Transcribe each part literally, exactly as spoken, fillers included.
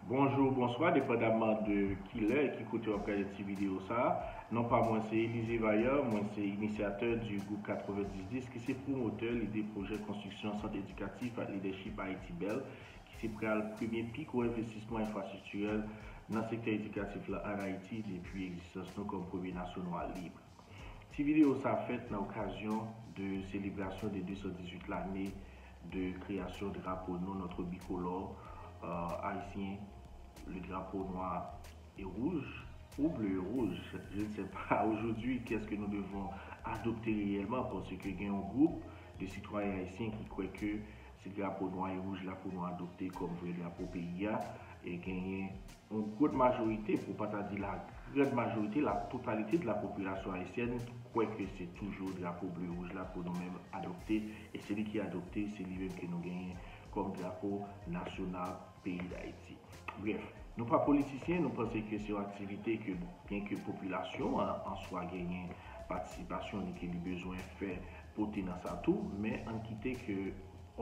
Bonjou, bonswa, depandamman de ki lè e ki kote w ap gade ti videyo sa a. Non pa mwen se Elysée Vaillant, mwen se inisyatè di gwoup katrevenndis dis ki se pwomotè lide pwojè konstriksyon sant edikatif ak lidèchip Ayiti Bèl, ki se pral premye pi gwo envestisman enfrastriktirèl nan sektè edikatif la ann Ayiti depi egzistans nou kòm premye nasyon nwa lib. Ti videyo sa a fèt nan okazyon de selebrasyon de de san dizuit lane de kreyasyon drapo nou, notre bicolore euh, haïtien, le drapeau noir et rouge, ou bleu et rouge, je ne sais pas aujourd'hui qu'est-ce que nous devons adopter réellement, parce que gen yon gwoup de sitwayen ayisyen ki kwè ke se drapo nwa e wouj la pou nou adopte kòm vrè drapo peyi a, e genyen yon gwo majorite, pou pa ta di la grande majorité, la totalité de la population haïtienne kwè ke se toujou drapo ble wouj la pou nou menm adopte, e se li ki adopte, se li menm ke nou genyen kòm drapo nasyonal peyi Dayiti. Brèf, nou pa politisyen, nou panse ke se yon aktivite ke, byen ke popilasyon an an swa genyen patisipasyon li ke li bezwen fè pote nan sa tou, men ann kite ke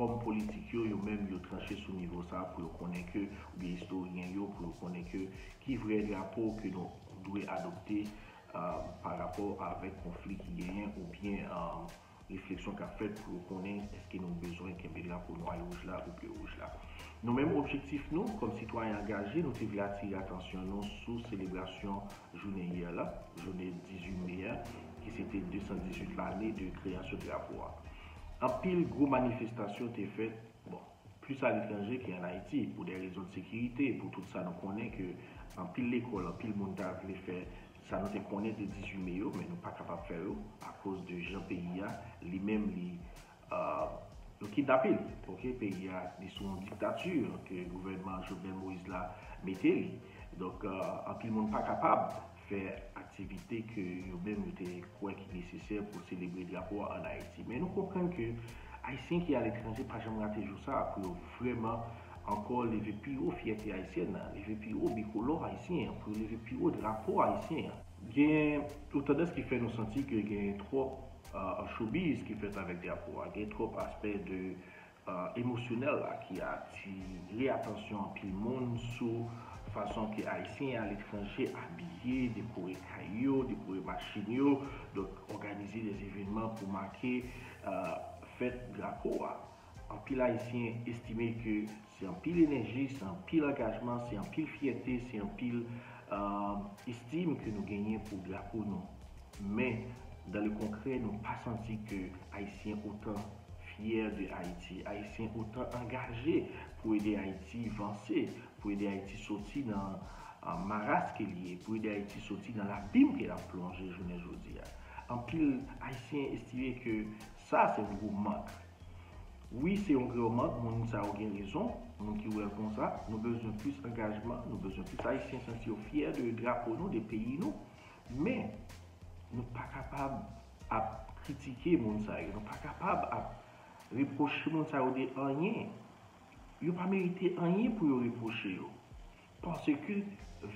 òm politik yo, yo menm yo tranche sou nivo sa pou yo konnen ke, oubyen istoryen yo, pou yo konnen ke ki vrè drapo ke nou dwe adopte uh, pa rapò avèk konfli ki genyen oubyen uh, refleksyon k ap fèt pou yo konnen èske nou bezwen kenbe drapo nwa e wouj la ou ble wouj la. Nou menm, objektif nou kòm sitwayen angaje, nou te vle atire atansyon nou sou selebrasyon jounen yè la, jounen dizuit me a, ki se te de san dizuit lane de kreyasyon drapo a. Anpil gwo manifestasyon te fèt, bon, plis aletranje ke ann Ayiti, pou de rezon de sekirite, pou tout sa nou konnen ke anpil lekòl, anpil moun ta vle fè sa nou te konnen de dizuit me yo, men nou pa kapab fè yo akoz de jan peyi a li menm li uh, yo kidnape l. Ok, peyi a li sou yon diktati ke gouvènman Jovenel Moïse la mete li. Donk, uh, anpil moun pa kapab fè aktivite ke yo menm yo te kwè ki nesesè pou selebre drapo a ann Ayiti. Men nou konprann ke Ayisyen ki aletranje pa janm rate jou sa a pou yo vrèman ankò leve pi wo fyète ayisyèn nan, leve pi wo bikolò ayisyen an, pou yo leve pi wo drapo ayisyen an. Gen yon tandans ki fè nou santi ke gen twòp uh, showbiz ki fèt avèk drapo a. Gen twòp aspè de uh, emosyonèl la ki atire atansyon anpil moun sou fason ke Ayisyen aletranje abiye, dekore kay yo, dekore machin yo, donk òganize de evènman pou make uh, fèt drapo a. Anpil Ayisyen estime ke se anpil enèji, se anpil angajman, se anpil fyète, se anpil uh, estim ke nou genyen pou drapo nou. Men, dans le concret, nou pa santi ke Ayisyen otan fyè de Ayiti, Ayisyen otan angaje pou ede Ayiti vanse, pou ede Ayiti soti nan uh, maras ke li ye, pou ede Ayiti soti nan labim ke l ap plonje jounen jodi a. Anpil Ayisyen estime ke sa se yon gwo mank. Wi, se yon gwo mank, moun sa yo gen rezon, moun ki wè l konsa, nou bezwen plis angajman, nou bezwen plis Ayisyen santi yo fyè de drapo nou, de peyi nou, men nou pa kapab ap kritike moun sa yo, nou pa kapab ap repwoche moun sa yo de anyen. Yo pa merite anyen pou yo repwoche yo. Paske,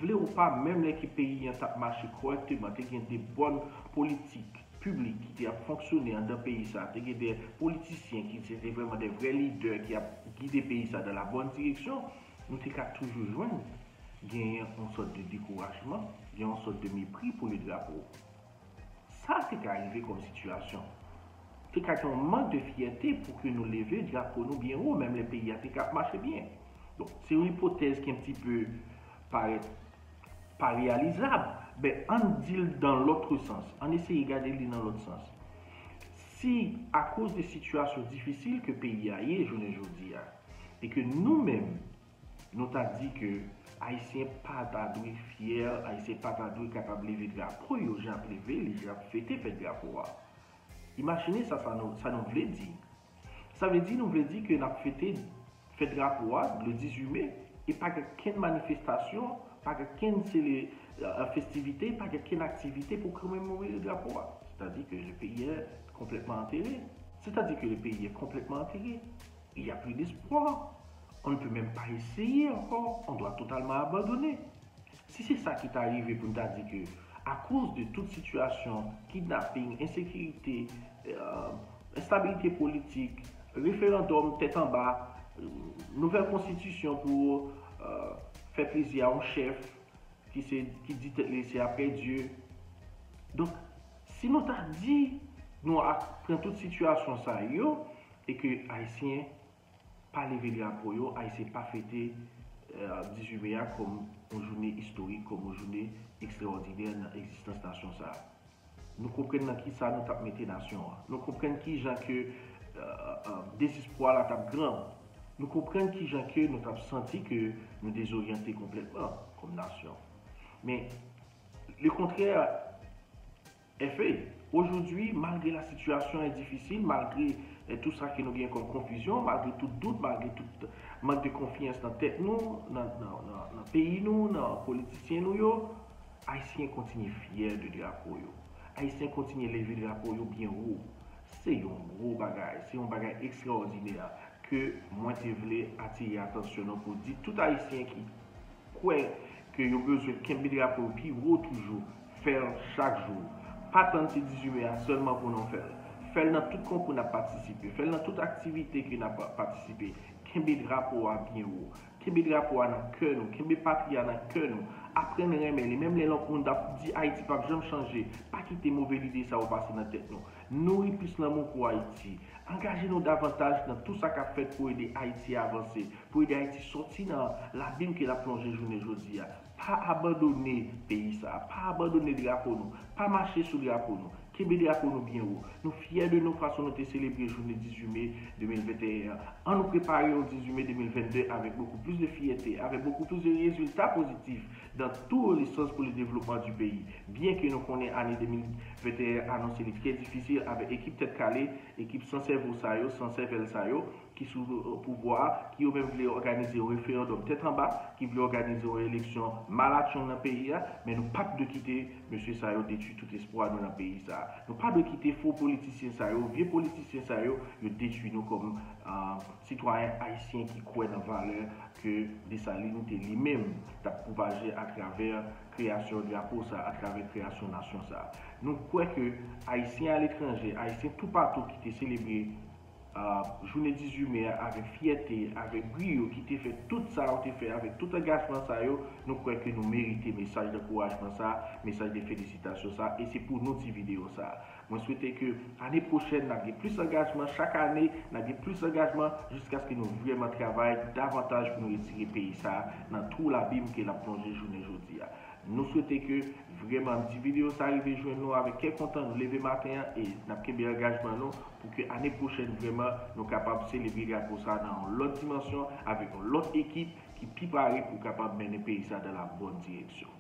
vle ou pa, menm lè ke peyi an t ap mache kòrèkteman, te gen de bòn politik piblik ki te ap fonksyone anndan peyi sa, te gen de politisyen ki se te vrèman de vrè lidè ki ap gide peyi sa dans la bonne direction, nou te ka toujou jwenn genyen yon sòt de dekourajman, gen yon sòt de mepri pou le drapo. Sa te ka rive kòm sitiyasyon. Te ka gen yon mank de fyète pou ke nou leve drapo nou byen wo, menm lè peyi a te ka ap mache byen. Donk, se yon ipotèz ki yon ti pe parèt pa reyalizab, ben, ann di l dans l'autre sens, ann eseye gade li nan lòt sans. Si, akoz de sitiyasyon difisil ke peyi a ye jounen jodi a, e ke nou menm, nou ta di ke Ayisyen pa ta dwe fyè, Ayisyen pa ta dwe kapab leve drapo yo jan y ap leve li, jan y ap fete fèt drapo a. Imajine sa, sa nou, sa nou vle di. Sa vle di, nou vle di ke n ap fete fèt drapo a le dizuit me, e pa gen kenn manifestasyon, pa gen kenn sele, euh, festivite, pa gen kenn aktivite pou komemore drapo a. Sètadi ke le peyi è konplètman antere. Sètadi ke le peyi è konplètman antere. Il y a plus d'espoir. On ne peut même pas essayer encore. On doit totalement abandonner. Si se sa ki ta rive pou n ta di ke, akoz de tout sitiyasyon, kidnaping, ensekirite, euh, enstabilite politik, referandòm tèt anba, euh, nouvèl konstitisyon pou euh, fè plezi a yon chèf ki se ki di tèt li se apre Dye. Donk, si nou ta di nou ap pran tout sitiyasyon sa yo e ke Ayisyen pa leve drapo yo, Ayisyen pa fete dizuit me a kòm yon jounen istorik, kòm yon jounen ekstraòdinè nan egzistans nasyon sa a. Nou konprann nan kisa nou t ap mete nasyon an. Nou konprann kijan ke dezespwa la t ap gran. Nou konprann kijan ke nou t ap santi ke nou dezoryante konplètman kòm nasyon. Men, le kontrè est fait. Aujourd'hui, malgré la situation est difficile, malgré eh, tout sa ke nou gen kòm konfizyon, malgré tout dout, malgré tout mank de konfyans nan tèt nou, nan, nan, nan, nan peyi nou, nan politisyen nou yo, Ayisyen kontinye fyè de drapo yo. Ayisyen kontinye leve drapo yo byen wo. Se yon gwo bagay, se yon bagay ekstraòdinè ke mwen te vle atire atansyon nou pou di tout Ayisyen ki kwè ke yo bezwen kenbe drapo yo pi wo toujou, fè l chak jou. Pa tann se dizuit me a sèlman pou nou fè l. Fè l nan tout konkou n ap patisipe, fè l nan tout aktivite ke n ap patisipe. Kenbe drapo a byen wo. Kenbe drapo a nan kè nou, kenbe patri a nan kè nou. Aprann renmen li. Menm lè lòt moun t ap di Ayiti p ap janm chanje, pa kite move lide sa yo pase nan tèt nou. Nouri plis lanmou pou Ayiti. Angaje nou davantaj nan tout sa k ap fèt pou ede Ayiti avanse, pou ede Ayiti sòti nan labim ke l ap plonje jounen jodi a. Pa abandone peyi sa a, pa abandone drapo nou, pa mache sou drapo nou. Kenbe drapo nou byen wo. Nou fyè de nou fason nou te selebre jounen dizuit me de mil venteyen an. An nou prepare yon dizuit me de mil vennde avèk beaucoup plus de fierté, avec beaucoup plus de résultats positifs dans tous les sens pour le développement du pays. Byen ke nou konnen ane de mil venteyen anonse li trè difisil avèk ekip tèt kale, ekip san sèvo sa yo, san sèvèl sa yo, ki sou pouvwa, ki yo menm vle òganize yon referandòm tèt anba, ki vle òganize yon eleksyon malatchong nan peyi a, men nou p ap dwe kite mesye sa yo detwi tout espwa nou nan peyi sa. Nou pa dwe kite fo politisyen sa yo, vye politisyen sa yo, yo detwi nou kòm sitwayen ayisyen ki kwè nan valè ke Desalin te li menm t ap pwopaje atravè kreyasyon drapo sa, atravè kreyasyon nasyon sa. Nou kwè ke Ayisyen aletranje, Ayisyen toupatou ki te selebre jounen dizuit me a avèk fyète, avèk briyo, ki te fè tout sa yo te fè, avèk tout angajman sa yo, nou kwè ke nou merite mesaj dankourajman sa, mesaj de felisitasyon sa, e se pou nou ti videyo sa. Mwen swete ke ane pwochèn n ap gen plis angajman, chak ane n ap gen plis angajman jiskaske nou vrèman travay davantaj pou nou retire peyi sa nan twou labim ke l ap plonje jounen jodi a. Nou swete ke vrèman ti videyo sa rive jwenn nou avèk kè kontan, nou leve maten an e n ap kenbe angajman nou pou ke ane pwochèn vrèman nou kapab selebre drapo sa nan yon lòt dimansyon avèk yon lòt ekip ki pi pare pou kapab mennen peyi sa dans la bonne direction.